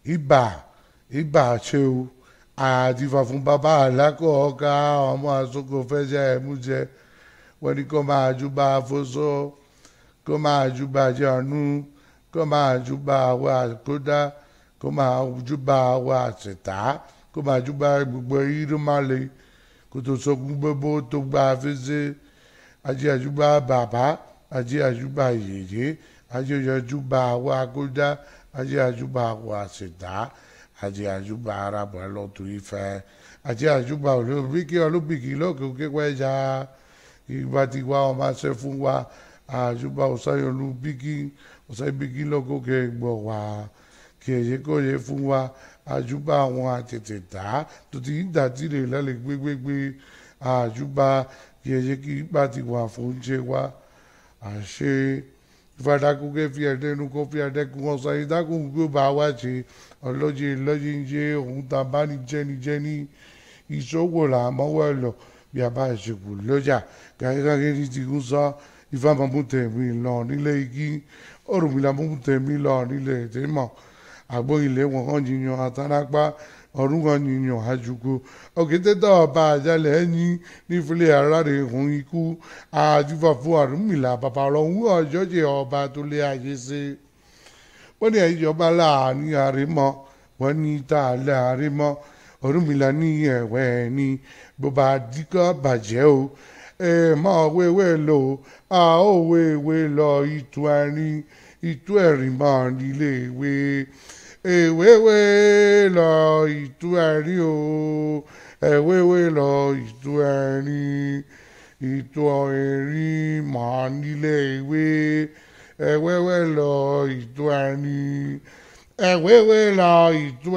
Ibà ibà ṣe o àdìfà fún bàbá alákọ̀ọ́ká ọmọ àsokò fẹsẹ̀ ẹ̀mú jẹ wọ́n ní kó máa júbà fóso kó máa júbà jẹ̀nu kó máa júbà àwọ̀ àkódá kó máa júbà àwọ̀ àṣetá kó máa júbà gbogbo irúnmalè kó tó sọkún gbogbo tó gba fẹsẹ̀ ajé àjúbà bàbá ajé àjúbà yèyé ajé àjúbà àwọ̀ àkódá ajé àjúbà àwọ̀ àṣetá ajé àjúbà arábọ̀ lọ́tù Ifẹ̀ ajé àjúbà olóbìkí olóbìkí lókè kéwẹ́jà ìgbà tí wa ọmọ ṣe fún wa àjúbà ọ̀sáyọ̀lú bíkí ọ̀sáyọ̀bíkí lókè gbọ̀ wá kí èyí kò yẹ fún wa àjúbà àwọn àtètè dá tó ti ń dàtí lè lálẹ́ gbégbégbé àjúbà kí èyí kí ìgbà tí wà fún oúnjẹ wa àṣe ìfàdàkùnkẹ́ fi ẹ̀dẹ́nu kó fi ẹ̀dẹ́kùn ọ̀sán ìdákùn gbé bá wa ṣe ọlọ́jẹ́ lọ́jẹ́ ń jẹ́ òun tá a bá ní jẹ́ni jẹ́ni ìṣòwò là mọ́wọ́ ẹ̀ lọ bí a bá ṣe kù lọ́jà gàgàgà ní ti ń sọ Ifá máa mú tẹ̀mí lọ nílé igi Ọ̀rúnmìlà mú tẹ̀mí lọ nílé ìtẹ́mọ̀ àgbo ilé wọn kan jiyàn àtàlápá ọ̀run kan jiyàn àjùkò òkété tó ọba àjálẹ̀ ẹ̀yìn nífilẹ̀ ara rẹ̀ hun ikú àjùfà fún Ọ̀rúnmìlà bàbá ọ̀hún ọjọ́ jẹ́ ọba tó lé ayé ṣe wọ́n ní ìjọba láàrin àrímọ́ wọ́n ní tá a lé àrímọ́ Ọ̀rúnmìlà ní ẹ̀wẹ̀ ni bó bá díkọ́ bàjẹ́ o ẹ mọ̀ wéwé lò a ó wéwé lọ ìtú ẹ̀rín ìtú ẹ̀rín mọ́ nílé ìwé èwéwé lọ ìtú ẹ̀rín o ẹ̀wéwé lọ ìtú ẹ̀rín ìtú ẹ̀rín mọ́ nílé ìwé ẹ̀wéwé lọ ìtú ẹ̀rín ẹ̀wéwé lọ ìtú.